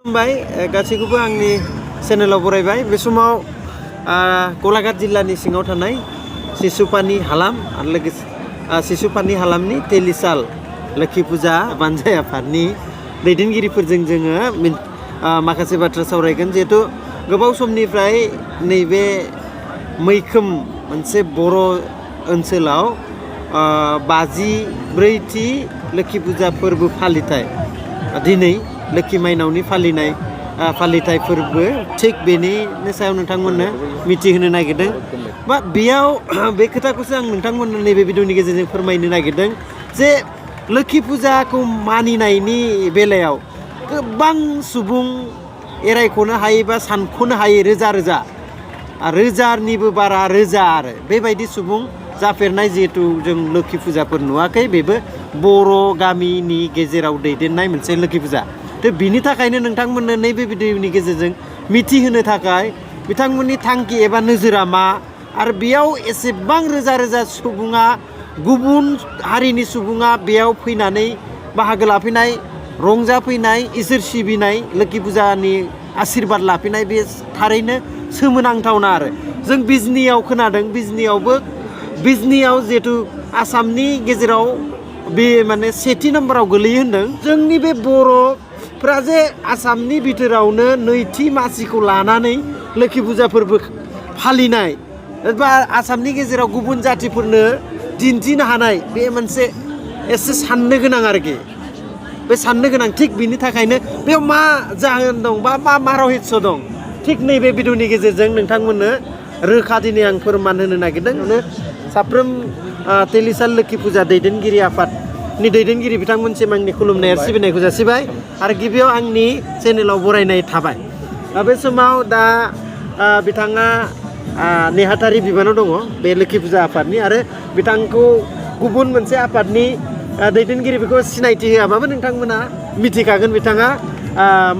खुलुमबाय गासैखौबो आंनि चेनेलाव बरायबाय बे समाव गलाघाट जिल्लानि सिङाव थानाय सिसुपानि हालाम आरो लोगोसे सिसुपानि हालामनि तेलिसाल लोखि फुजा बानजाय आफादनि दैदेनगिरिफोरजों जोङो माखासे बाथ्रा सावरायगोन जिहेतु गोबाव समनिफ्राय नैबे मैखोम मोनसे बर' ओनसोलाव 54थि लोखि फुजा फोरबो फालिथाय दिनै लोखि माइनावनि फालिथाय फोरबो थिग बेनिनो सायाव नोंथांमोननो मिथिहोनो नागिरदों बा बेयाव बे खोथाखौसो आं नोंथांमोननो नैबे भिडिअनि गेजेरजों फोरमायनो नागिरदों जे लोखि फुजाखौ मानिनायनि बेलायाव गोबां सुबुं एरायख'नो हायै बा सानख'नो हायै रोजानिबो बारा रोजा आरो बेबायदि सुबुं जाफेरनाय जिहेतु जों लोखि फुजाफोर नुवाखै बेबो बर' गामिनि गेजेराव दैदेननाय मोनसे लोखि फुजा बिनि थाखायनो नोंथांमोननो नैबे भिडिअनि गेजेरजों मिथिहोनो थाखाय बिथांमोननि थांखि एबा नोजोरा मा आरो बेयाव एसेबां रोजा सुबुङा गुबुन हारिनि सुबुङा बेयाव फैनानै बाहागो लाफैनाय रंजाफैनाय इसोर सिबिनाय लोखि फुजानि आशीर्बाद लाफैनाय बे थारैनो सोमोनांथावना आरो जों बिजनियाव खोनादों बिजनियाव जिहेतु आसामनि गेजेराव बे माने सेथि नम्बराव गोलैयो होनदों जोंनि बे बर'फ्रा जे आसामनि बिथोरावनो नैथि मासिखौ लानानै लोखि फुजा फोरबो फालिनाय बा आसामनि गेजेराव गुबुन जातिफोरनो दिन्थिनो हानाय बे मोनसे एसे साननो गोनां आरोखि बे साननो गोनां थिग बिनि थाखायनो बेयाव मा जाहोन दं बा मा रहस्य दं थिग नैबे भिडिअनि गेजेरजों नोंथांमोननो रोखा दिनै आं फोरमान होनो नागिरदों साफ्रोम तेलिसाल लोखि फुजा दैदेनगिरि आफादनि दैदेनगिरि बिथांमोनसिम आंनि खुलुमनाय आरो सिबिनायखौ जासिबाय आरो गिबियाव आंनि चेनेलाव बरायनाय थाबाय बे समाव दा बिथाङा नेहाथारि बिबानाव दङ बे लोखि फुजा आफादनि आरो बिथांखौ गुबुन मोनसे आफादनि दैदेनगिरि बेखौ सिनायथि होआबाबो नोंथांमोना मिथिखागोन बिथाङा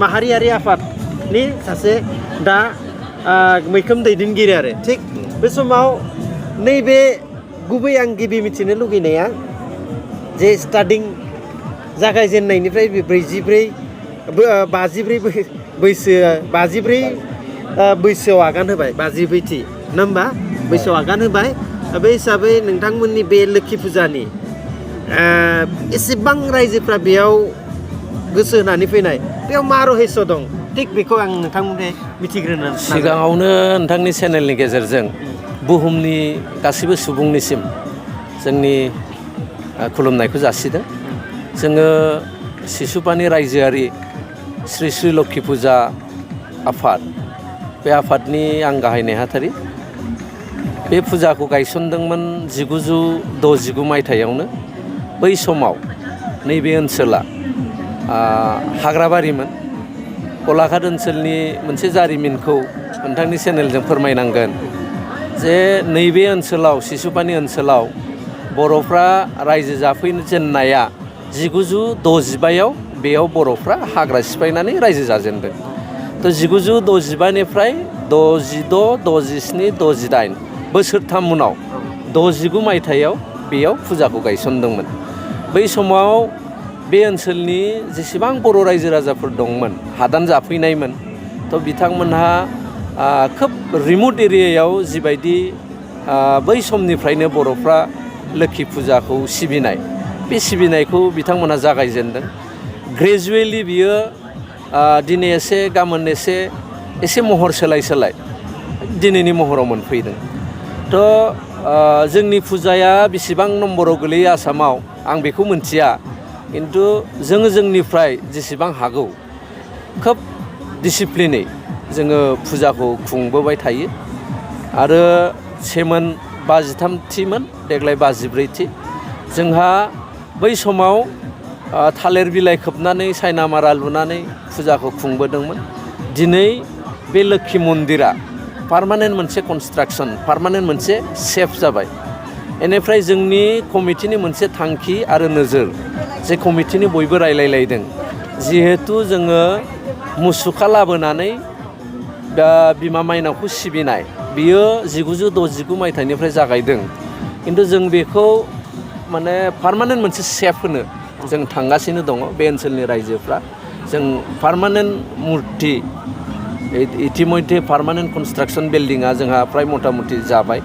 माहारियारि आफादनि सासे दा मैखोम दैदेनगिरि आरो थिग बे समाव नैबे गुबै आं गिबि मिथिनो लुगैनाया जे स्टार्टिं जागायजेननायनिफ्राय 54 बैसोआव आगान होबाय 54थि नङा होमबा बैसोआव आगान होबाय बे हिसाबै नोंथांमोननि बे लोखि फुजानि एसेबां रायजोफ्रा बेयाव गोसो होनानै फैनाय बेयाव मा रहस्य दं थिग बेखौ आं नोंथांमोननिफ्राय मिथिग्रोनो सिगाङावनो नोंथांनि चेनेलनि गेजेरजों बुहुमनि गासैबो सुबुंनिसिम जोंनि खुलुमनायखौ जासिदों जोङो सिसुपानि रायजोआरि श्री श्री लोखि फुजा आफाद बे आफादनि आं गाहाय नेहाथारि बे फुजाखौ गायसनदोंमोन 1969 मायथाइयावनो बै समाव नैबे ओनसोला हाग्राबारिमोन गलाघाट ओनसोलनि मोनसे जारिमिनखौ नोंथांनि चेनेलजों फोरमायनांगोन जे नैबे ओनसोलाव सिसुपानि ओनसोलाव बर'फ्रा रायजो जाफैजेननाया 1965आव बेयाव बर'फ्रा हाग्रा सिफायनानै रायजो जाजेनदों थ' 1965निफ्राय 66, 67, 68 बोसोरथाम उनाव 69 मायथाइयाव बेयाव फुजाखौ गायसनदोंमोन बै समाव बे ओनसोलनि जेसेबां बर' रायजो राजाफोर दंमोन हादान जाफैनायमोन थ' बिथांमोनहा खोब रिमट एरियायाव जिबायदि बै समनिफ्रायनो बर'फ्रा लोखि फुजाखौ सिबिनाय बे सिबिनायखौ बिथांमोनहा जागायजेनदों ग्रेजुवेलि बियो दिनै एसे गाबोन एसे महर सोलाय दिनैनि महराव मोनफैदों थ' जोंनि फुजाया बेसेबां नम्बराव गोलैयो आसामाव आं बेखौ मिथिया खिन्थु जोंनिफ्राय जेसेबां हागौ खोब डिसिप्लिनै जोङो फुजाखौ खुंबोबाय थायो आरो सेमोन 53थिमोन देग्लाय 54थि जोंहा बै समाव थालिर बिलाइ खोबनानै सायना मारा लुनानै फुजाखौ खुंबोदोंमोन दिनै बे लोखि मन्दिरा पार्मानेन्ट मोनसे कनस्ट्राक्सन पार्मानेन्ट मोनसे सेफ जाबाय बेनिफ्राय जोंनि कमिटिनि मोनसे थांखि आरो नोजोर जे कमिटिनि बयबो रायलायलायदों जिहेतु जोङो मुसुखा लाबोनानै बिमा माइनावखौ सिबिनाय बियो 1969 मायथाइनिफ्राय जागायदों खिन्थु जों बेखौ माने पार्मानेन्ट मोनसे सेफ होनो जों थांगासिनो दङ बे ओनसोलनि रायजोफ्रा जों पार्मानेन्ट मुर्ति इतिमध्ये पार्मानेन्ट कनस्ट्राक्सन बिल्डिङा जोंहा फ्राय मथा मथि जाबाय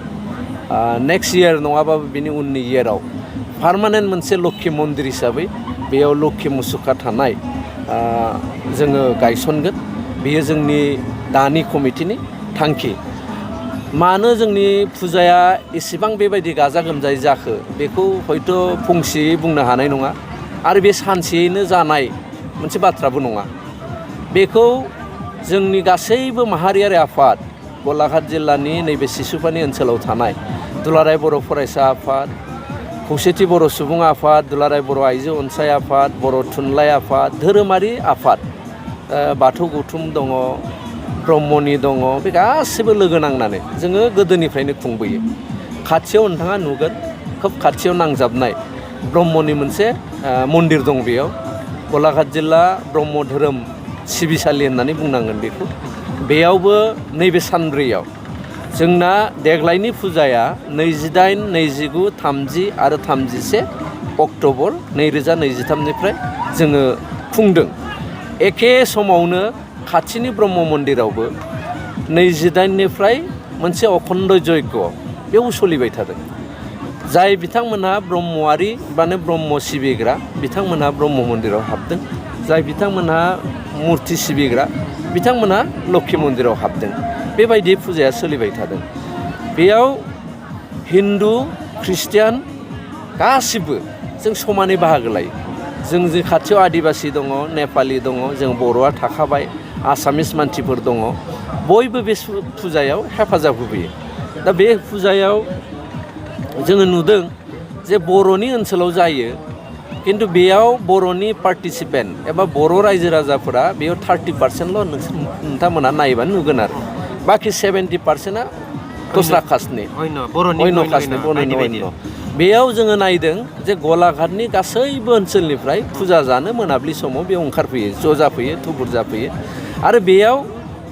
नेक्स्ट इयार नङाबाबो बिनि उननि इयाराव पार्मानेन्ट मोनसे लक्षी मन्दिर हिसाबै बेयाव लक्षी मुसुखा थानाय जोङो गायसनगोन बेयो जोंनि दानि कमिटिनि थांखि मानो जोंनि फुजाया एसेबां बेबायदि गाजा गोमजायै जाखो बेखौ हयथ' फंसेयै बुंनो हानाय नङा आरो बे सानसेयैनो जानाय मोनसे बाथ्राबो नङा बेखौ जोंनि गासैबो माहारियारि आफाद गलाघाट जिल्लानि नैबे सिसुपानि ओनसोलाव थानाय दुलाराय बर' फरायसा आफाद खौसेथि बर' सुबुं आफाद दुलाराय बर' आइजो अनसाय आफाद बर' थुनलाइ आफाद धोरोमारि आफाद बाथौ गौथुम दङ ब्रह्मनि दङ बे गासैबो लोगो नांनानै जोङो गोदोनिफ्रायनो खुंबोयो खाथियाव नोंथाङा नुगोन खोब खाथियाव नांजाबनाय ब्रह्मनि मोनसे मन्दिर दं बेयाव गलाघाट जिल्ला ब्रह्म धोरोम सिबिसालि होननानै बुंनांगोन बेखौ बेयावबो नैबे सानब्रैयाव जोंना देग्लायनि फुजाया 28, 29, 30 आरो 31 अक्ट'बर 2023निफ्राय जोङो खुंदों एखे समावनो खाथिनि ब्रह्म मन्दिरावबो 28निफ्राय मोनसे अखण्ड यज्ञ बेयाव सोलिबाय थादों जाय बिथांमोनहा ब्रह्मआरि माने ब्रह्म सिबिग्रा बिथांमोनहा ब्रह्म मन्दिराव हाबदों जाय बिथांमोनहा मुर्ति सिबिग्रा बिथांमोनहा लक्षी मन्दिराव हाबदों बेबायदि फुजाया सोलिबाय थादों बेयाव हिन्दु ख्रिस्टियान गासिबो जों समानै बाहागो लायो जों खाथियाव आदिबासि दङ नेपालि दङ जों बर'आ थाखाबाय आसामिस मानसिफोर दङ बयबो बे फुजायाव हेफाजाब होफैयो दा बे फुजायाव जोङो नुदों जे बर'नि ओनसोलाव जायो खिन्थु बेयाव बर'नि पार्टिसिपेन्ट एबा बर' रायजो राजाफोरा बेयाव 30%ल' नोंथांमोनहा नायबानो नुगोन आरो बाखि 70%आ दस्रा कास्टनि अन्य कास्टनि अन्य बेयाव जोङो नायदों जे गलाघाटनि गासैबो ओनसोलनिफ्राय फुजा जानो मोनाबिलि समाव बेयाव ओंखारफैयो ज' जाफैयो थुबुर जाफैयो आरो बेयाव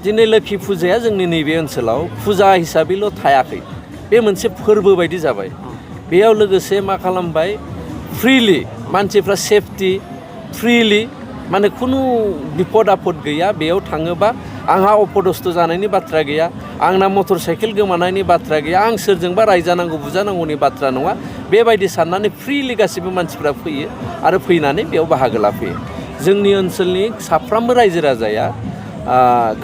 दिनै लोक्षि फुजाया जोंनि नैबे ओनसोलाव फुजा हिसाबैल' थायाखै बे मोनसे फोरबो बायदि जाबाय बेयाव लोगोसे मा खालामबाय फ्रिलि मानसिफ्रा सेफटि फ्रिलि माने खुनु बिपद आफद गैया बेयाव थाङोबा आंहा अपदस्थ जानायनि बाथ्रा गैया आंना मटर साइकेल गोमानायनि बाथ्रा गैया आं सोरजोंबा रायजानांगौ बुजानांगौनि बाथ्रा नङा बेबायदि साननानै फ्रिलि गासिबो मानसिफ्रा फैयो आरो फैनानै बेयाव बाहागो लाफैयो जोंनि ओनसोलनि साफ्रोमबो रायजो राजाया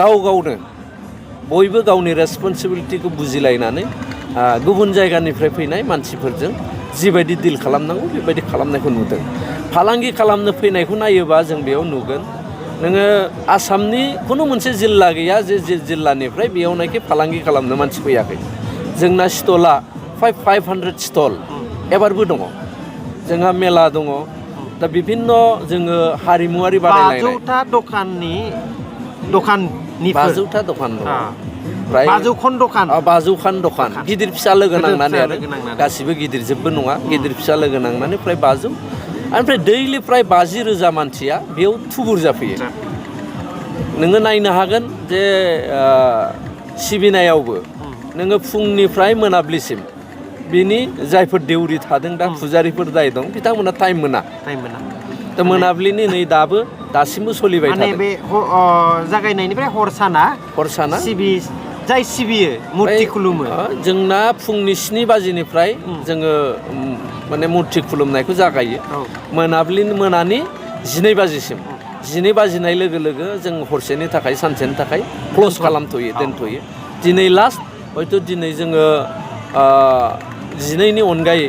गाव गावनो बयबो गावनि रेसपन्सिबिलिटिखौ बुजिलायनानै गुबुन जायगानिफ्राय फैनाय मानसिफोरजों जिबायदि डिल खालामनांगौ बेबायदि खालामनायखौ नुदों फालांगि खालामनो फैनायखौ नायोबा जों बेयाव नुगोन नोङो आसामनि खुनु मोनसे जिल्ला गैया जे जिल्लानिफ्राय बेयावनाखि फालांगि खालामनो मानसि फैयाखै जोंना स्टला 500 स्टल एबारबो दङ जोंहा मेला दङ दा बिभिन्न जोङो हारिमुवारि बादायलायनाय 50टा दखान दङ प्राय 50 खान दखान गिदिर फिसा लोगो नांनानै आरो गासिबो गिदिर जोबबो नङा गिदिर फिसा लोगो नांनानै प्राय 50 ओमफ्राय दैलि प्राय 50,000 मानसिया बेयाव थुबुर जाफैयो नोङो नायनो हागोन जे सिबिनायावबो नोङो फुंनिफ्राय मोनाबिलिसिम बिनि जायफोर देउरि थादों दा फुजारिफोर जाय दं बिथांमोना टाइम मोना दा मोनाबिलिनि नै दासिमबो सोलिबाय थादों बे जागायनायनिफ्राय हर साना जाय सिबियो मुर्ति खुलुमो जोंना फुंनि 7 बाजिनिफ्राय जोङो माने मुर्ति खुलुमनायखौ जागायो मोनानि 12 बाजिसिम 12 बाजिनाय लोगो लोगो जों हरसेनि थाखाय सानसेनि थाखाय क्ल'ज खालामथ'यो दोनथ'यो दिनै लास्ट हयथ' दिनै जोङो 12नि अनगायै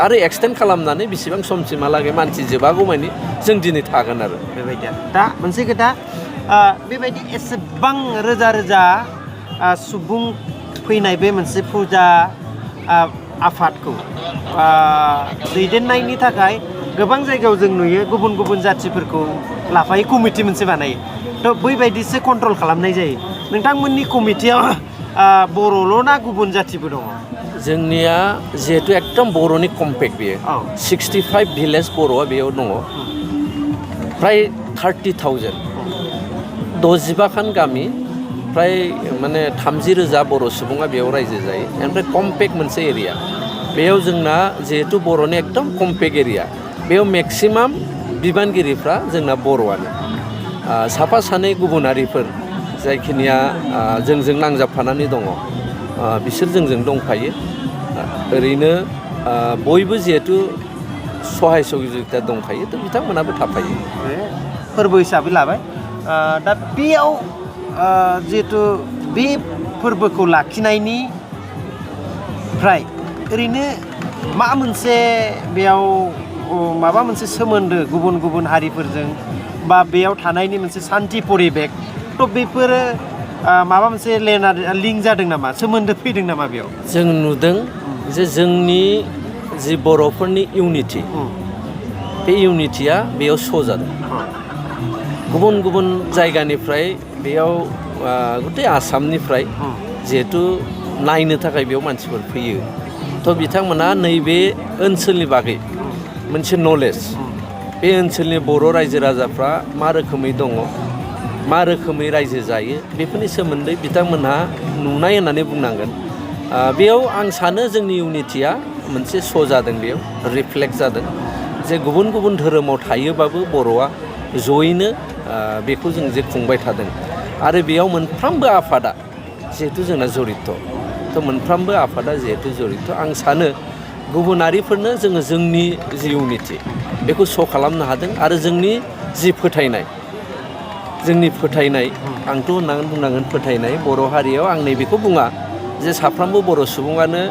आरो एक्सटेन्ड खालामनानै बेसेबां समसिमहालागै मानसि जोबागौमानि जों दिनै थागोन आरो बेबायदि दा मोनसे खोथा बेबायदि एसेबां रोजा सुबुं फैनाय बे मोनसे फुजा आफादखौ दैदेननायनि थाखाय गोबां जायगायाव जों नुयो गुबुन गुबुन जाथिफोरखौ लाफायो कमिटि मोनसे बानायो थ' बैबायदिसो कन्ट्रल खालामनाय जायो नोंथांमोननि कमिटियाव बर'ल' ना गुबुन जाथिबो दङ जोंनिया जिहेतु एकदम बर'नि कम्पेक्ट बेयो 65 भिलेज बर'आ बेयाव दङ प्राय 30,000 65 खान गामि प्राय माने 30,000 बर' सुबुङा बेयाव रायजो जायो ओमफ्राय कम्पेक्ट मोनसे एरिया बेयाव जोंना जिहेतु बर'नि एकदम कम्पेक्ट एरिया बेयाव मेक्सिमाम बिबानगिरिफ्रा जोंना बर'आनो साफा सानै गुबुनारिफोर जायखिनिया जोंजों नांजाबफानानै दङ बिसोर जोंजों दंफायो ओरैनो बयबो जिहेथु सहाय सहযোगिता दंखायो थ' बिथांमोनाबो थाफायो फोरबो हिसाबै लाबाय दा बेयाव जिहेथु बे फोरबोखौ लाखिनायनिफ्राय ओरैनो मा मोनसे बेयाव माबा मोनसे सोमोन्दो गुबुन गुबुन हारिफोरजों बा बेयाव थानायनि मोनसे सान्थि परिबेक थ' बेफोरो माबा मोनसे लिंक जादों नामा सोमोन्दो फैदों नामा बेयाव जों नुदों जे जोंनि जि बर'फोरनि इउनिटि बे इउनिटिया बेयाव श' जादों गुबुन गुबुन जायगानिफ्राय बेयाव गथै आसामनिफ्राय जिहेथु नायनो थाखाय बेयाव मानसिफोर फैयो थ' बिथांमोना नैबे ओनसोलनि बागै मोनसे नलेज बे ओनसोलनि बर' रायजो राजाफ्रा मा रोखोमै दङ मा रोखोमै रायजो जायो बेफोरनि सोमोन्दै बिथांमोनहा नुनाय होननानै बुंनांगोन बेयाव आं सानो जोंनि इउनिटिया मोनसे श' जादों बेयाव रिफ्लेक्ट जादों जे गुबुन गुबुन धोरोमाव थायोबाबो बर'आ जयैनो बेखौ जों जे खुंबाय थादों आरो बेयाव मोनफ्रोमबो आफादा जिहेथु जोंना जरित' थ' मोनफ्रोमबो आफादा जिहेथु जरित' आं सानो गुबुनारिफोरनो जोङो जोंनि जि इउनिटि बेखौ श' खालामनो हादों आरो जोंनि जि फोथायनाय आंथ' होननांगोन बुंनांगोन फोथायनाय बर' हारियाव आं नैबेखौ बुङा जे साफ्रोमबो बर' सुबुङानो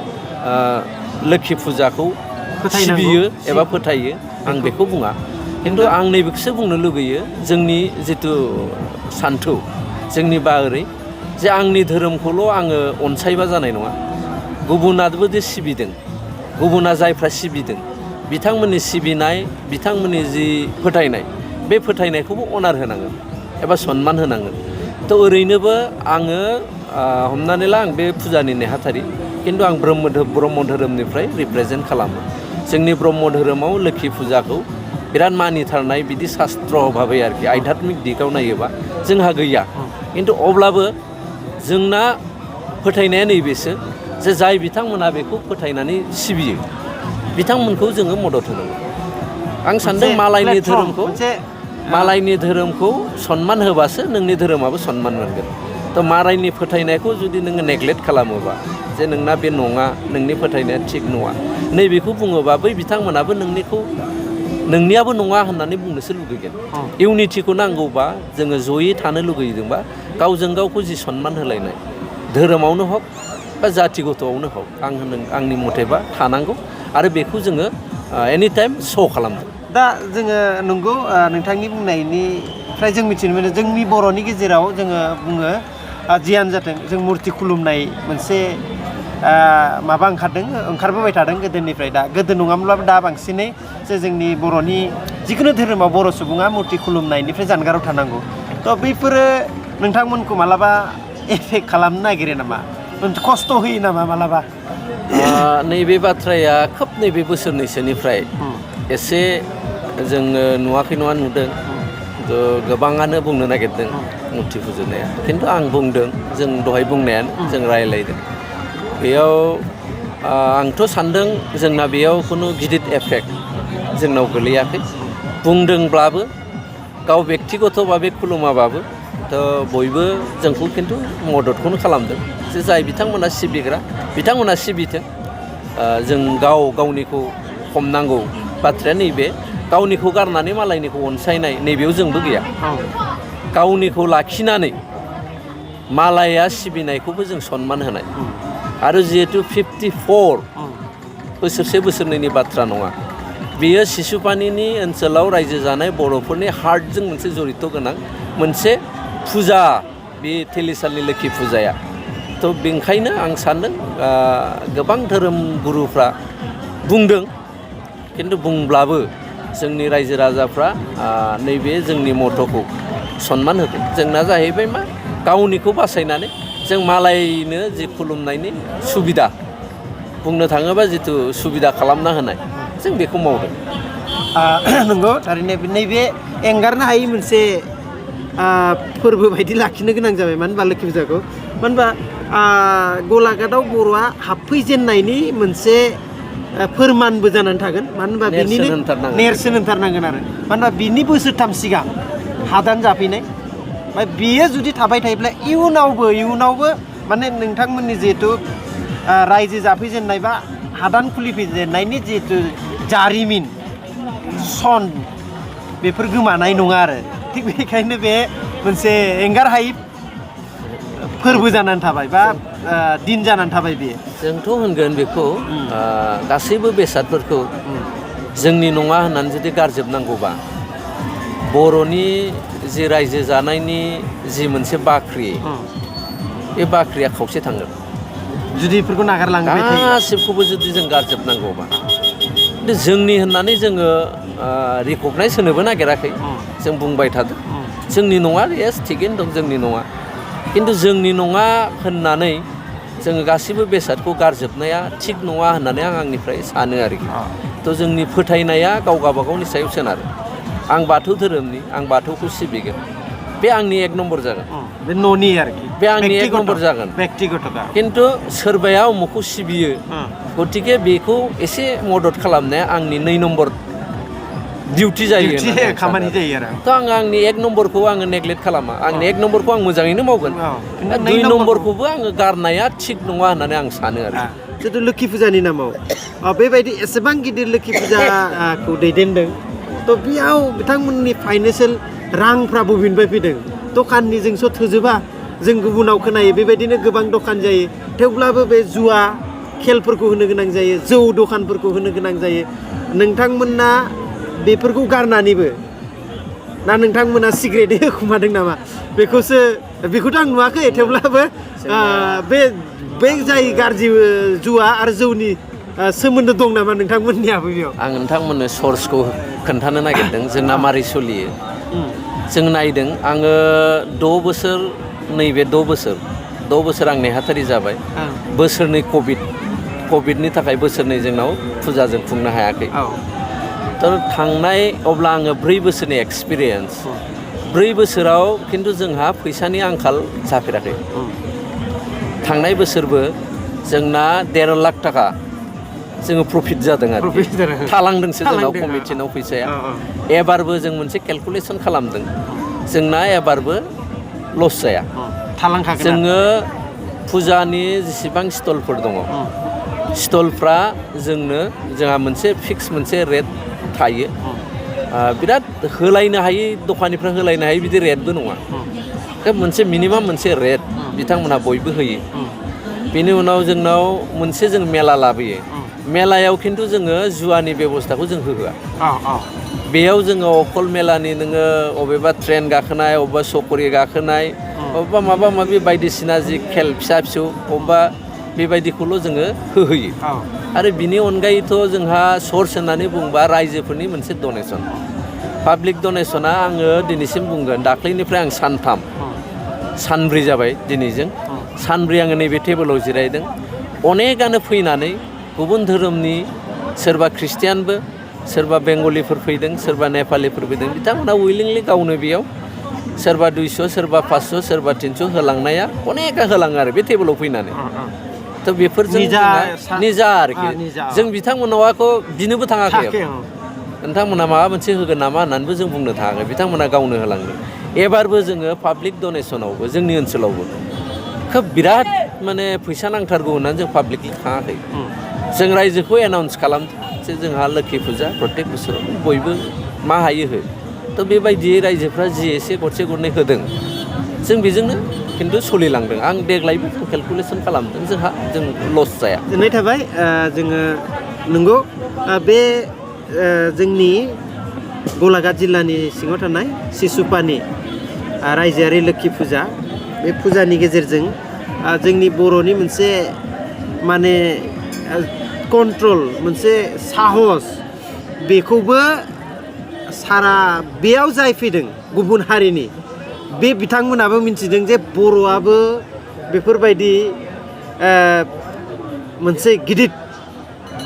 लोक्षि फुजाखौ सिबियो एबा फोथायो आं बेखौ बुङा खिन्थु आं नैबेखौसो बुंनो लुगैयो जोंनि जिथु सान्थौ जोंनि बा ओरै जे आंनि धोरोमखौल' आङो अनसायबा जानाय नङा गुबुनाबो जे सिबिदों गुबुना जायफ्रा सिबिदों बिथांमोननि सिबिनाय बिथांमोननि जि फोथायनाय बे फोथायनायखौबो अनार होनांगोन एबा सनमान होनांगोन थ' ओरैनोबो आङो हमनानै ला आं बे फुजानि नेहाथारि खिन्थु आं ब्रह्म धोरोमनिफ्राय रिप्रेजेन्ट खालामो जोंनि ब्रह्म धोरोमाव लोक्षि फुजाखौ बिराद मानिथारनाय बिदि शास्त्र भाबै आरोखि आध्यात्मिक दिगाव नायोबा जोंहा गैया खिन्थु अब्लाबो जोंना फोथायनाया नैबेसो जे जाय बिथांमोना बेखौ फोथायनानै सिबियो बिथांमोनखौ जोङो मदद होनांगौ आं सानदों मालायनि धोरोमखौ सनमान होबासो नोंनि धोरोमाबो सनमान मोनगोन थ' मालायनि फोथायनायखौ जुदि नोङो नेग्लेक्ट खालामोबा जे नोंना बे नङा नोंनि फोथायनाया थिग नङा नैबेखौ बुङोबा बै बिथांमोनाबो नोंनियाबो नङा होननानै बुंनोसो लुगैगोन इउनिटिखौ नांगौबा जोङो जयै थानो लुगैदोंबा गावजों गावखौ जि सनमान होलायनाय धोरोमावनो हक बा जाथिगतआवनो हक आंनि मथेबा थानांगौ आरो बेखौ जोङो एनि टाइम श' खालामदों दा जोङो नंगौ नोंथांनि बुंनायनिफ्राय जों मिथिनो मोनो जोंनि बर'नि गेजेराव जोङो बुङो जियानो जाथों जों मुर्ति खुलुमनाय मोनसे माबा ओंखारबोबाय थादों गोदोनिफ्राय दा गोदो नङामोनब्लाबो दा बांसिनै जे जोंनि बर'नि जिखुनु धोरोमाव बर' सुबुङा मुर्ति खुलुमनायनिफ्राय जानगाराव थानांगौ थ' बैफोरो नोंथांमोनखौ मालाबा एफेक्ट खालामनो नागिरो नामा खस्थ' होयो नामा मालाबा नैबे बाथ्राया खोब नैबे बोसोरनैसोनिफ्राय एसे जोङो नुवाखै नङा नुदों गोबाङानो बुंनो नागिरदों मुर्ति फुजिनाया खिन्थु आं बुंदों जों दहाय बुंनायानो जों रायलायदों बेयाव आंथ' सानदों जोंना बेयाव खुनु गिदिर एफेक्ट जोंनाव गोलैयाखै बुंदोंब्लाबो गाव बेक्तिगत भाबै खुलुमाबाबो थ' बयबो जोंखौ खिन्थु मददखौनो खालामदों जे जाय बिथांमोना सिबिग्रा बिथांमोना सिबिथों जों गावनिखौ हमनांगौ बाथ्राया नैबे गावनिखौ गारनानै मालायनिखौ अनसायनाय नैबेयाव जोंबो गैया गावनिखौ लाखिनानै मालाया सिबिनायखौबो जों सनमान होनाय आरो जिहेतु 54 बोसोरसे बोसोरनैनि बाथ्रा नङा बेयो सिसुपानिनि ओनसोलाव रायजो जानाय बर'फोरनि हार्टजों मोनसे जरित गोनां मोनसे फुजा बे थेलिसालनि लोक्षि फुजाया थ' बेनिखायनो आं सानदों गोबां धोरोम गुरुफ्रा बुंदों खिन्थु बुंब्लाबो जोंनि रायजो राजाफ्रा नैबे जोंनि मथ'खौ सनमान होगोन जोंना जाहैबाय मा गावनिखौ बासायनानै जों मालायनो जि खुलुमनायनि सुबिदा बुंनो थाङोबा जिथु सुबिदा खालामना होनाय जों बेखौ मावदों नंगौ थारैनो नैबे एंगारनो हायै मोनसे फोरबो बायदि लाखिनो गोनां जाबाय मानो होनबा लोक्षि फुजाखौ मानो होनबा गलाघाटआव बर'आ हाबफैजेननायनि मोनसे फोरमानबो जानानै थागोन मानो होनबा बिनिनो नेरसोन होनथारनांगोन आरो मानो होनबा बिनि बोसोरथाम सिगां हादान जाफैनाय ओमफ्राय बियो जुदि थाबाय थायोब्ला इयुनावबो माने नोंथांमोननि जिहेथु रायजो जाफैजेननाय बा हादान खुलिफैजेननायनि जिहेतु जारिमिन सन बेफोर गोमानाय नङा आरो थिग बेनिखायनो बे मोनसे एंगार हायै फोरबो जानानै थाबाय बा दिन जानानै थाबाय बेयो जोंथ' होनगोन बेखौ गासैबो बेसादफोरखौ जोंनि नङा होननानै जुदि गारजोबनांगौबा बर'नि जि रायजो जानायनि जि मोनसे बाख्रि बे बाख्रिया खावसे थांगोन जुदि बेफोरखौ नागारलांबाय थायो गासिबखौबो जुदि जों गारजोबनांगौबा खिन्थु जोंनि होननानै जोङो रिकगनाइज होनोबो नागिराखै जों बुंबाय थादों जोंनि नङा येस थिगैनो दं जोंनि नङा खिन्थु जोंनि नङा होननानै जोङो गासिबो बेसादखौ गारजोबनाया थिग नङा होननानै आं आंनिफ्राय सानो आरोखि थ' जोंनि फोथायनाया गाव गावबागावनि सायाव सोनारो आं बाथौ धोरोमनि आं बाथौखौ सिबिगोन बे आंनि एक नम्बर जागोन बे न'नि आरोखि बे आंनि एक नम्बर जागोन बेक्तिगत'खा खिन्थु सोरबाया उमुखौ सिबियो गतिके बेखौ एसे मदद खालामनाया आंनि 2 नम्बर डिउटि जायो खामानि जायो आरो थ' आङो आंनि एक नम्बरखौ आङो नेग्लेक्ट खालामा आंनि एक नम्बरखौ आं मोजाङैनो मावगोन 2 नम्बरखौबो आङो गारनाया थिग नङा होननानै आं सानो आरो जितु लोखि फुजानि नामाव बेबायदि एसेबां गिदिर लोखि फुजाखौ दैदेनदों थ' बेयाव बिथांमोननि फाइनेन्सियेल रांफ्रा बबेनिफ्राय फैदों दखाननिजोंसो थोजोबा जों गुबुनाव खोनायो बेबायदिनो गोबां दखान जायो थेवब्लाबो बे जुवा खेलफोरखौ होनो गोनां जायो जौ दखानफोरखौ होनो गोनां जायो नोंथांमोना बेफोरखौ गारनानैबो ना नोंथांमोना सिगारेट होखुमादों नामा बेखौथ' आं नुवाखै थेवब्लाबो बे जाय गाज्रि जुवा आरो जौनि सोमोन्दो दं नामा नोंथांमोननियाबो बेयाव आं नोंथांमोननो सर्सखौ खोन्थानो नागिरदों जोंना मारै सोलियो जों नायदों आङो 6 बोसोर नैबे 6 बोसोर आं नेहाथारि जाबाय बोसोरनै कभिडनि थाखाय बोसोरनै जोंनाव फुजा जों खुंनो हायाखै थ' थांनाय अब्ला आङो 4 बोसोरनि एक्सपिरियेन्स 4 बोसोराव खिन्थु जोंहा फैसानि आंखाल जाफेराखै थांनाय बोसोरबो जोंना 1.5 लाख थाखा जोङो प्रफिट जादों आरो थालांदोंसो जोंनाव कमिटिनाव फैसाया एबारबो जों मोनसे केलकुलेसन खालामदों जोंना एबारबो लस जाया जोङो फुजानि जेसेबां स्टलफोर दङ स्टलफ्रा जोंहा मोनसे फिक्स मोनसे रेट थायो बिराद होलायनो हायै दखानिफ्रा होलायनो हायै बिदि रेटबो नङा मोनसे मिनिमाम मोनसे रेट बिथांमोनहा बयबो होयो बेनि उनाव जोंनाव मोनसे जों मेला लाबोयो मेलायाव खिन्थु जोङो जुवानि बेबस्थाखौ जों होआ बेयाव जोङो अखल मेलानि नोङो अबेबा ट्रेन गाखोनाय अबेबा सकरि गाखोनाय अबेबा माबा माबि बायदिसिना जि खेल फिसा फिसौ अबेबा बेबायदिखौल' जोङो होहोयो आरो बिनि अनगायैथ' जोंहा सर्स होननानै बुंबा रायजोफोरनि मोनसे डनेसन पाब्लिक डनेसना आङो दिनैसिम बुंगोन दाख्लैनिफ्राय आं सानब्रै जाबाय दिनैजों सानब्रै आङो नैबे टेबोलाव जिरायदों अनेकानो फैनानै गुबुन धोरोमनि सोरबा ख्रिस्टियानबो सोरबा बेंगलिफोर फैदों सोरबा नेपालिफोर फैदों बिथांमोना उइलिंलि गावनो बेयाव सोरबा 200 सोरबा 500 सोरबा 300 होलांनाया अनेका होलाङो आरो बे टेबोलाव फैनानै थ' बेफोरजों निजा आरोखि जों बिथांमोनावखौ बिनोबो थाङाखै नोंथांमोना माबा मोनसे होगोन नामा होननानैबो जों बुंनो थाङाखै बिथांमोना गावनो होलांदों एबारबो जोङो पाब्लिक डनेसनावबो जोंनि ओनसोलावबो खोब बिराद माने फैसा नांथारगौ होननानै जों पाब्लिकलि थाङाखै जों रायजोखौ एनाउन्स खालामदों जे जोंहा लोखि फुजा प्रत्येक बोसोराव बयबो मा हायो हो थ' बेबायदियै रायजोफ्रा जि एसे गरसे गरनै होदों जों बेजोंनो खिन्थु सोलिलांदों आं देग्लायबो जों केलकुलेसन खालामदों जों लस जाया गोजोननाय थाबाय जोङो नंगौ बे जोंनि गलाघाट जिल्लानि सिङाव थानाय सिसुपानि रायजोआरि लोखि फुजा बे फुजानि गेजेरजों जोंनि बर'नि मोनसे माने कन्ट्रल मोनसे साहस बेखौबो सारा बेयाव जाय फैदों गुबुन हारिनि बे बिथांमोनाबो मिन्थिदों जे बर'आबो बेफोरबायदि मोनसे गिदिर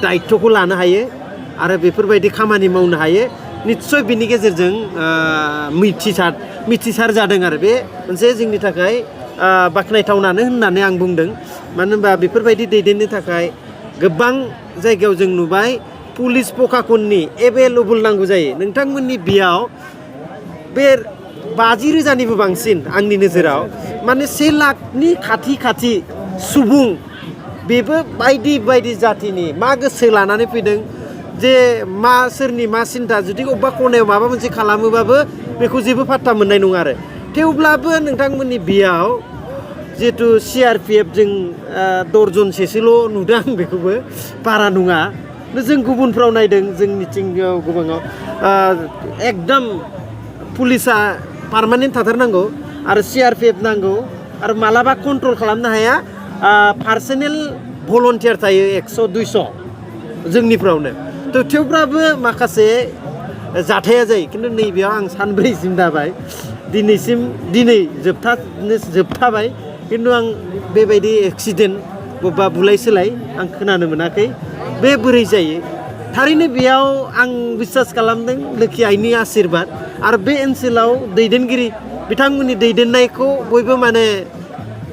दायित्वखौ लानो हायो आरो बेफोरबायदि खामानि मावनो हायो निस्सय बिनि गेजेरजों मिथिसार जादों आरो बे मोनसे जोंनि थाखाय बाख्नायथावनानो होननानै आं बुंदों मानो होनबा बेफोरबायदि दैदेननो थाखाय गोबां जायगायाव जों नुबाय पुलिस प्रखाखननि एभेलेबल नांगौ जायो नोंथांमोननि बेयाव बे 50,000निबो बांसिन आंनि नोजोराव माने 1 लाखनि खाथि सुबुं बेबो बायदि बायदि जातिनि मा गोसो लानानै फैदों जे मा सोरनि मा सिन्था जुदि अबेबा खनायाव माबा मोनसे खालामोबाबो बेखौ जेबो पात्ता मोननाय नङा आरो थेवब्लाबो नोंथांमोननि बेयाव जिहेतु CRPF जों दर्जनसेसोल' नुदों आं बेखौबो बारा नङा जों गुबुनफ्राव नायदों जोंनिथिं गोबाङाव एकदम पुलिसा पार्मानेन्ट थाथारनांगौ आरो CRPF नांगौ आरो मालाबा कन्ट्रल खालामनो हाया पार्सनेल भलन्टियार थायो 100-200 जोंनिफ्रावनो थ' थेवब्लाबो माखासे जाथाया जायो खिन्थु नैबेयाव आं सानब्रैसिम दाबाय दिनै जोबथाबाय खिन्थु आं बेबायदि एक्सिडेन्ट बबेबा बुलाय सोलाय आं खोनानो मोनाखै बे बोरै जायो थारैनो बेयाव आं बिसास खालामदों लोखि आइनि आशीर्बाद आरो बे ओनसोलाव दैदेनगिरि बिथांमोननि दैदेननायखौ बयबो माने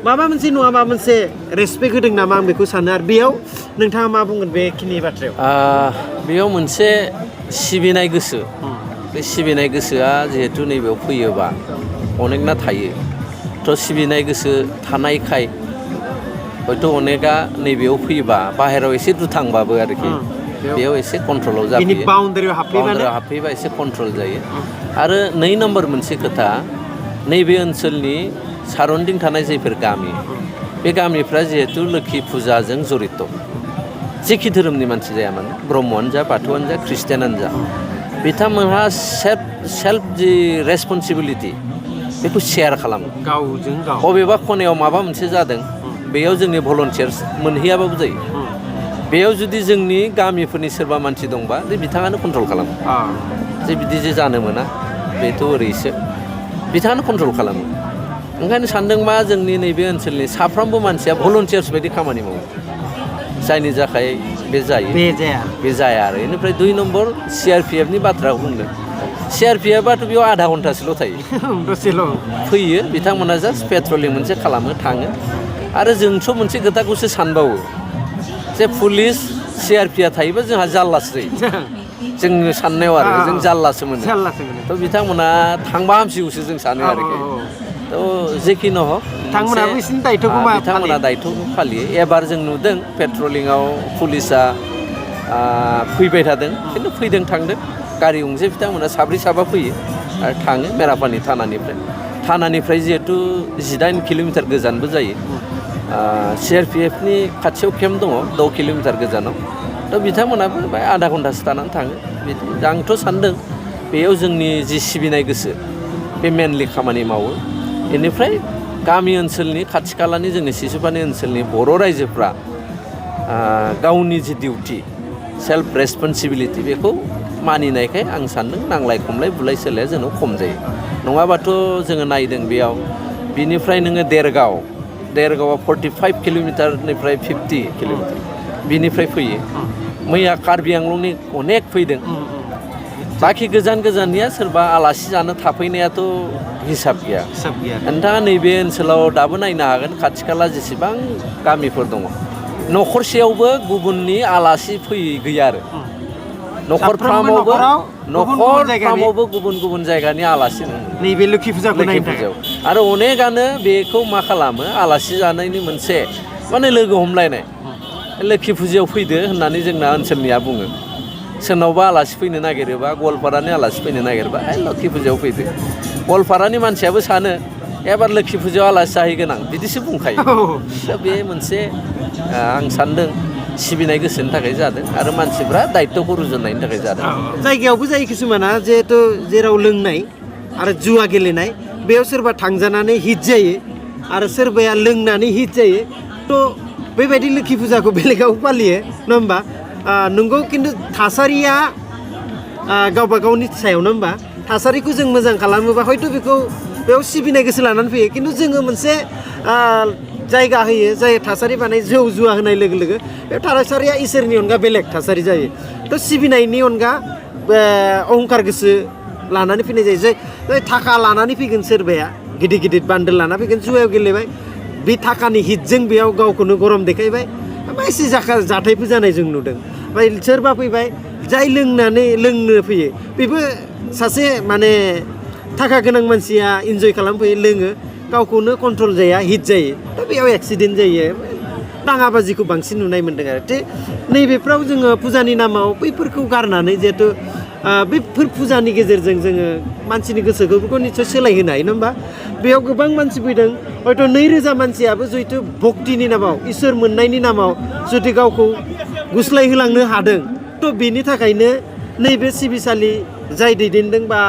माबा मोनसे नङा माबा मोनसे रेसपेक्ट होदों नामा आं बेखौ सानो आरो बेयाव नोंथाङा मा बुंगोन बेखिनि बाथ्रायाव बेयाव मोनसे सिबिनाय गोसो बे सिबिनाय गोसोआ जिहेतु नैबेयाव फैयोबा अनेकना थायो थ' सिबिनाय गोसो थानायखाय हयथ' अनेका नैबेयाव फैयोबा बाहेरायाव एसे दुथांबाबो आरोखि बेयाव एसे कन्ट्रलाव जाफैयो बाउन्डारियाव हाबफैबा एसे कन्ट्रल जायो आरो 2 नम्बर मोनसे खोथा नैबे ओनसोलनि साराउन्डिं थानाय जायफोर गामि बे गामिफ्रा जिहेतु लोखि फुजाजों जड़ित जेखि धोरोमनि मानसि जाया मानो ब्रह्मआनो जा बाथौआनो जा ख्रिस्टियानानो जा बिथांमोनहा सेल्फ जि रेसपन्सिबिलिटि बेखौ शेयार खालामो गावजों गाव बबेबा खनायाव माबा मोनसे जादों बेयाव जोंनि भलन्टियार्स मोनहैयाबाबो जायो बेयाव जुदि जोंनि गामिफोरनि सोरबा मानसि दंबा बे बिथाङानो कन्ट्रल खालामो जे बिदि जे जानो मोना बेथ' ओरैसो बिथाङानो कन्ट्रल खालामो ओंखायनो सानदों मा जोंनि नैबे ओनसोलनि साफ्रोमबो मानसिया भलन्टियार्स बायदि खामानि मावो जायनि थाखाय बे जाया आरो बेनिफ्राय 2 नम्बर CRPFनि बाथ्राखौ बुंदों CRPFआथ' बेयाव आधा घन्टासोल' थायो फैयो बिथांमोना जास्ट पेट्रलिं मोनसे खालामो थाङो आरो जोंथ' मोनसे खोथाखौसो सानबावो जे पुलिस CRPF थायोबा जोंहा जाल्लासो जायो जोंनि साननायाव आरो जों जाल्लासो मोनो थ' बिथांमोना थांबा हामसिगौसो जों सानो आरोखि थ' जेखि न हक बिथांमोना दायथ'खौ फालियो एबार जों नुदों पेट्रलिंआव पुलिसा फैबाय थादों खिन्थु फैदों थांदों गारि गंसे बिथांमोना 7 फैयो आरो थाङो मेरापानि थानानिफ्राय जिहेतु 18 किल'मिटार गोजानबो जायो CRPFनि खाथियाव केम्प दङ 6 किल'मिटार गोजानाव थ' बिथांमोनाबो आधा घन्टासो थानानै थाङो आंथ' सानदों बेयाव जोंनि जि सिबिनाय गोसो बे मेनलि खामानि मावो बेनिफ्राय गामि ओनसोलनि खाथि खालानि जोंनि सिसुपानि ओनसोलनि बर' रायजोफ्रा गावनि जि डिउटि सेल्फ रेसपन्सिबिलिटि बेखौ मानिनायखाय आं सानदों नांलाय खमलाय बुलाय सोलाया जोंनाव खम जायो नङाबाथ' जोङो नायदों बेयाव बिनिफ्राय नोङो देरगावआ 45 किल'मिटारनिफ्राय 50 किल'मिटार बिनिफ्राय फैयो मैया कार्बि आंलंनि अनेक फैदों बाखि गोजाननिया सोरबा आलासि जानो थाफैनायाथ' हिसाब गैया नोंथाङा नैबे ओनसोलाव दाबो नायनो हागोन खाथि खाला जेसेबां गामिफोर दङ न'खरसेयावबो गुबुननि आलासि गैया आरो न'खरफ्रामावबो गुबुन जायगानि आलासि नैबे लोखि फुजायाव आरो अनेकानो बेखौ मा खालामो आलासि जानायनि मोनसे माने लोगो हमलायनाय लोखि फुजायाव फैदो होननानै जोंना ओनसोलनिया बुङो सोरनावबा आलासि फैनो नागिरोबा गवालपारानि आलासि फैनो नागिरबा लोखि फुजायाव फैदो गवालपारानि मानसियाबो सानो एबार लोखि फुजायाव आलासि जाहैगोन आं बिदिसो बुंखायो दा बे मोनसे आं सानदों सिबिनाय गोसोनि थाखाय जादों आरो मानसिफ्रा दायित्वखौ रुजुननायनि थाखाय जादों जायगायावबो जायो किसुमाना जिहेतु जेराव लोंनाय आरो जुवा गेलेनाय बेयाव सोरबा थांजानानै हिट जायो आरो सोरबाया लोंनानै हिट जायो थ' बेबायदि लोखि फुजाखौ बेलेगाव फालियो नङा होमबा नंगौ खिन्थु थासारिया गावबा गावनि सायाव नङा होमबा थासारिखौ जों मोजां खालामोबा हयथ' बेखौ बेयाव सिबिनाय गोसो लानानै फैयो खिन्थु जोङो मोनसे जायगा होयो जाय थासारि बानाय जौ जुवा होनाय लोगो लोगो बे थासारिया इसोरनि अनगा बेलेग थासारि जायो थ' सिबिनायनि अनगा अहंखार गोसो लानानै फैनाय जायो जाय थाखा लानानै फैगोन सोरबाया गिदिर बान्दोल लाना फैगोन जुवायाव गेलेबाय बे थाखानि हिटजों बेयाव गावखौनो गरम देखायबाय एसे जाथायबो जानाय जों नुदों ओमफ्राय सोरबा फैबाय जाय लोंनो फैयो बेबो सासे माने थाखा गोनां मानसिया इन्जय खालामफैयो लोङो गावखौनो कन्ट्रल जाया हिट जायो दा बेयाव एक्सिडेन्ट जायो दाङाबाजिखौ बांसिन नुनाय मोन्दों आरो नैबेफ्राव जोङो फुजानि नामाव बैफोरखौ गारनानै जिहेथु बैफोर फुजानि गेजेरजों जोङो मानसिनि गोसोखौ निस्सय सोलायहोनो हायो नङा होमबा बेयाव गोबां मानसि फैदों हयथ' 2000 मानसियाबो जिहेथु भक्तिनि नामाव इसोर मोननायनि नामाव जुदि गावखौ गुस्लायहोलांनो हादों थ' बेनि थाखायनो नैबे सिबिसालि जाय दैदेनदों बा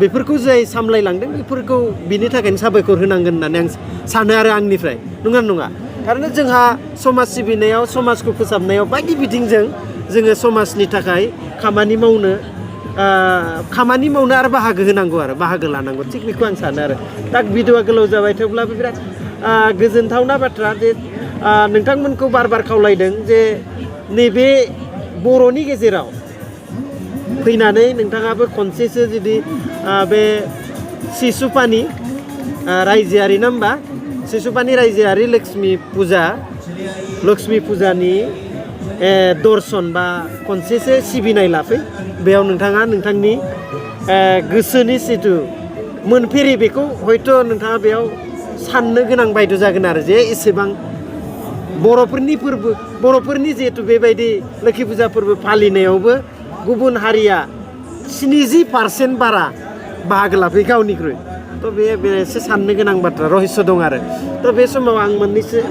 बेफोरखौ जाय सामलायलांदों बेफोरखौ बिनि थाखायनो साबायखर होनांगोन होननानै आं सानो आरो आंनिफ्राय नङा नङा खारन जोंहा समाज सिबिनायाव समाजखौ फोसाबनायाव बायदि बिथिंजों जोङो समाजनि थाखाय खामानि मावनो आरो बाहागो होनांगौ आरो बाहागो लानांगौ थिग बेखौ आं सानो आरो दा भिडिअआ गोलाव जाबाय थेवब्लाबो बिराद गोजोनथावना बाथ्रा जे नोंथांमोनखौ बार बार खावलायदों जे नैबे बर'नि गेजेराव फैनानै नोंथाङाबो खनसेसो जुदि बे सिसुपानि रायजोआरि ना होमबा सिसुपानि रायजोआरि लक्ष्मी फुजानि दर्शन बा खनसेसो सिबिनाय लाफै बेयाव नोंथाङा नोंथांनि गोसोनि जिथु मोनफेरि बेखौ हयथ' नोंथाङा बेयाव साननो गोनां बायद' जागोन आरो जे एसेबां बर'फोरनि जिहेथु बेबायदि लोखि फुजा फोरबो फालिनायावबो गुबुन हारिया 70% बारा बाहागो लाफैयो गावनिख्रुइ थ' बे एसे साननो गोनां बाथ्रा रहस्य दं आरो थ' बे समाव आं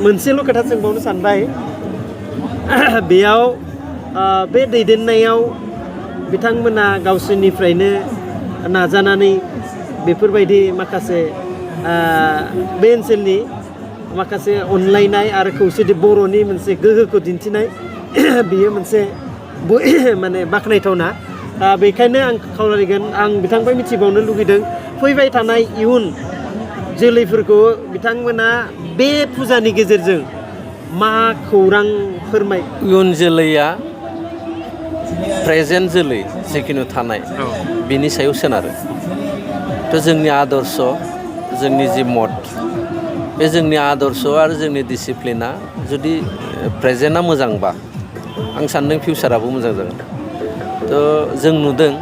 मोनसेल' खोथा सोंबावनो सानबाय बेयाव बे दैदेननायाव बिथांमोना गावसोरनिफ्रायनो नाजानानै बेफोरबायदि माखासे बे ओनसोलनि माखासे अनलायनाय आरो खौसेथि बर'नि मोनसे गोहोखौ दिन्थिनाय बेयो मोनसे माने बाख्नायथावना बेखायनो आं खावलायगोन आं बिथांनिफ्राय मिथिबावनो लुगैदों फैबाय थानाय इयुन जोलैफोरखौ बिथांमोना बे फुजानि गेजेरजों मा खौरां फोरमाय इयुन जोलैया प्रेजेन्ट जोलै जिखुनु थानाय बिनि सायाव सोनारो थ' जोंनि आदर्श जोंनि जि मत बे जोंनि आदर्श आरो जोंनि डिसिप्लिना जुदि प्रेजेन्टआ मोजांबा आं सान्दों फिउचाराबो मोजां जागोन थ' जों नुदों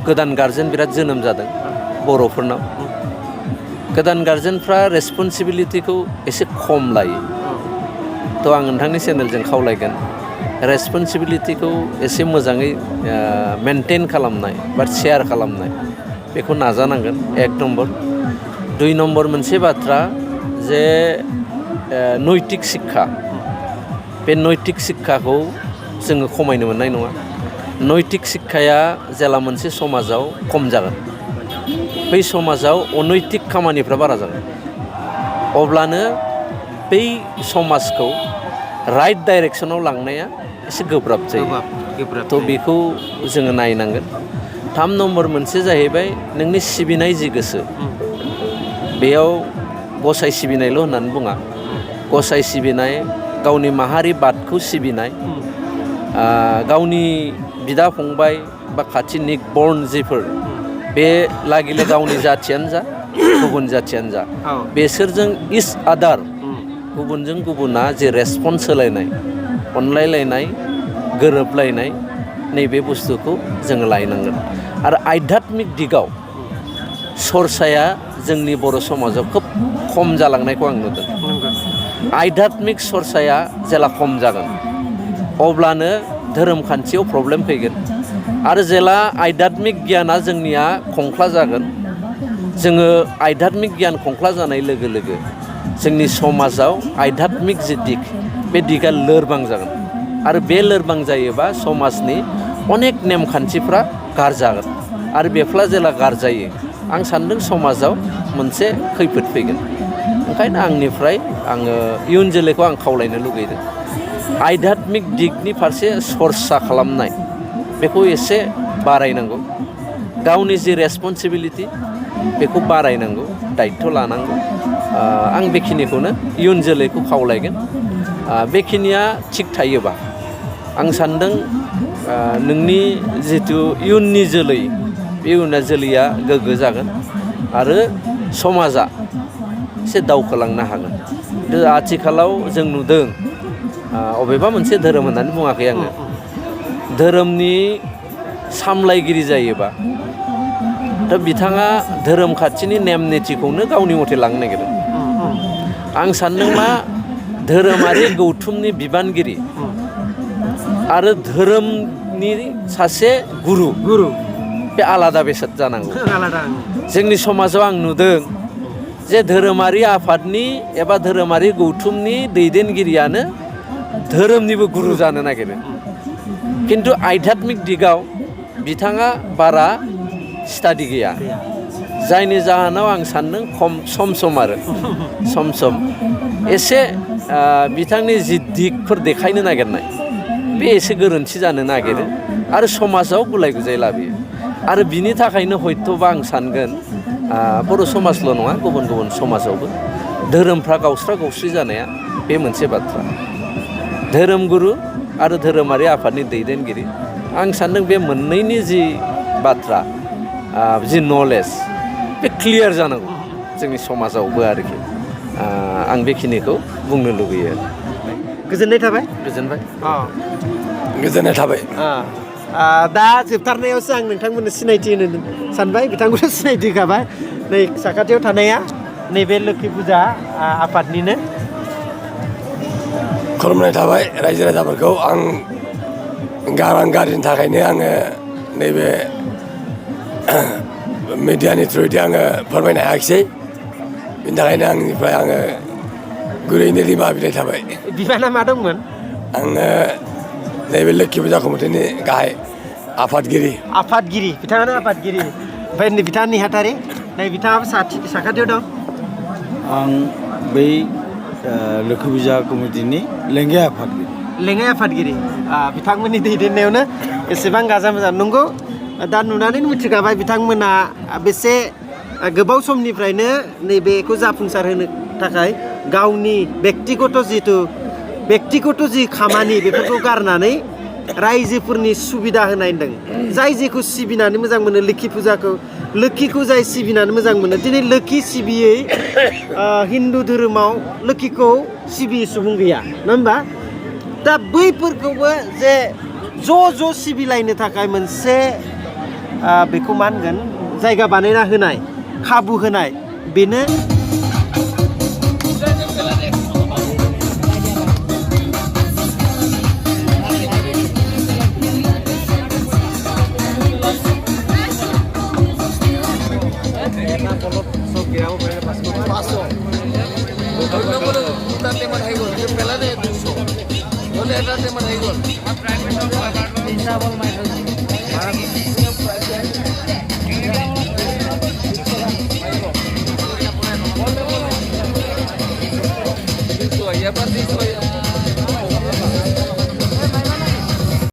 गोदान गारजेन बिराद जोनोम जादों बर'फोरनाव गोदान गारजेनफ्रा रेसपन्सिबिलिटिखौ एसे खम लायो थ' आं नोंथांनि चेनेलजों खावलायगोन रेसपन्सिबिलिटिखौ एसे मोजाङै मेनटेन खालामनाय बा शेयार खालामनाय बेखौ नाजानांगोन 1 नम्बर 2 नम्बर मोनसे बाथ्रा जे नैतिक शिक्षा बे नैतिक शिक्षाखौ जोङो खमायनो मोननाय नङा नैतिक शिक्षाया जेला मोनसे समाजाव खम जागोन बै समाजाव अनैतिक खामानिफ्रा बारा जागोन अब्लानो बै समाजखौ राइट डाइरेक्सनाव लांनाया एसे गोब्राब जायो थ' बेखौ जोङो नायनांगोन 3 नम्बर मोनसे जाहैबाय नोंनि सिबिनाय जि गोसो बेयाव गसाइ सिबिनायल' होननानै बुङा गसाइ सिबिनाय गावनि माहारि बादखौ सिबिनाय गावनि बिदा फंबाय बा खाथिनि बर्न जिफोर बे लागिले गावनि जाथियानो जा गुबुन जाथियानो जा बेसोरजों इच आदार गुबुनजों गुबुना जे रेसपन्स होलायनाय अनलायलायनाय गोरोबलायनाय नैबे बुस्थुखौ जोङो लायनांगोन आरो आध्यात्मिक दिगाव सरसाया जोंनि बर' समाजाव खोब खम जालांनायखौ आं नुदों आध्यात्मिक सरसाया जेला खम जागोन अब्लानो धोरोम खान्थियाव प्रब्लेम फैगोन आरो जेला आध्यात्मिक गियाना जोंनिया खंख्ला जागोन जोङो आध्यात्मिक गियान खंख्ला जानाय लोगो लोगो जोंनि समाजाव आध्यात्मिक जि दिग बे दिगा लोरबां जागोन आरो बे लोरबां जायोबा समाजनि अनेक नेमखान्थिफ्रा गारजागोन आरो बेफ्ला जेला गारजायो आं सान्दों समाजाव मोनसे खैफोद फैगोन ओंखायनो आंनिफ्राय आङो इयुन जोलैखौ आं खावलायनो लुगैदों आध्यात्मिक दिगनि फारसे सरसा खालामनाय बेखौ एसे बारायनांगौ गावनि जि रेसपन्सिबिलिटि बेखौ बारायनांगौ दायित्व लानांगौ आं बेखिनिखौनो इयुन जोलैखौ खावलायगोन बेखिनिया थिग थायोबा आं सान्दों नोंनि जिथु इयुननि जोलै बे इयुननि जोलैया गोग्गो जागोन आरो समाजा एसे दावखोलांनो हागोन आथिखालाव जों नुदों अबेबा मोनसे धोरोम होननानै बुङाखै आङो धोरोमनि सामलायगिरि जायोबा दा बिथाङा धोरोम खाथिनि नेम निथिखौनो गावनि मथे लांनो नागिरदों आं सानदों मा धोरोमारि गौथुमनि बिबानगिरि आरो धोरोमनि सासे गुरु बे आलादा बेसाद जानांगौ जोंनि समाजाव आं नुदों जे धोरोमारि आफादनि एबा धोरोमारि गौथुमनि दैदेनगिरियानो धोरोमनिबो गुरु जानो नागिरो खिन्थु आध्यात्मिक दिगाव बिथाङा बारा स्टाडि गैया जायनि जाहोनाव आं सानदों सम आरो सम एसे बिथांनि जि दिगफोर देखायनो नागिरनाय बे एसे गोरोन्थि जानो नागिरो आरो समाजाव गुलाय गुजाय लाबोयो आरो बिनि थाखायनो हयथ'बा आं सानगोन बर' समाजल' नङा गुबुन गुबुन समाजावबो धोरोमफ्रा गावस्रा गावस्रि जानाया बे मोनसे बाथ्रा धोरोम गुरु आरो धोरोमारि आफादनि दैदेनगिरि आं सानदों बे मोननैनि जि बाथ्रा जि नलेज बे क्लियार जानांगौ जोंनि समाजावबो आरोखि आं बेखिनिखौ बुंनो लुगैयो गोजोननाय थाबाय गोजोनबाय गोजोननाय थाबाय दा जोबथारनायावसो आं नोंथांमोननो सिनायथि होनो सानबाय बिथांखौथ' सिनायथि होखाबाय नै साखाथियाव थानाया नैबे लोखि फुजा आफादनिनो खुलुमनाय थाबाय रायजो राजाफोरखौ आं गारां गारिनि थाखायनो आङो नैबे मिडियानि थ्रुयै आङो फोरमायनो हायाखिसै बिनि थाखायनो आंनिफ्राय आङो गुरैनो निमाहा बिनाय थाबाय बिबाना मा दंमोन आङो नैबे लोखि फुजा कमिटिनि गाहाय आफादगिरि बिथाङानो आफादगिरि ओमफ्राय नै बिथाङा नेहाथारि नै बिथाङाबो साखाथियाव दं आं बै लोखि फुजा कमिटिनि लेङाइ आफादगिरि बिथांमोननि दैदेननायावनो एसेबां गाजा मोजां नंगौ दा नुनानैनो मिथिखाबाय बिथांमोना बेसे गोबाव समनिफ्रायनो नैबेखौ जाफुंसार होनो थाखाय गावनि बेक्तिगत जि खामानि बेफोरखौ गारनानै रायजोफोरनि सुबिदा होनाय होनदों जाय जेखौ सिबिनानै मोजां मोनो लोखिखौ जाय सिबिनानै मोजां मोनो दिनै लोखि सिबियै हिन्दु धोरोमाव लोखिखौ सिबियै सुबुं गैया नङा होमबा दा बैफोरखौबो जे ज' सिबिलायनो थाखाय मोनसे बेखौ मा होनगोन जायगा बानायना होनाय खाबु होनाय बेनो Ya,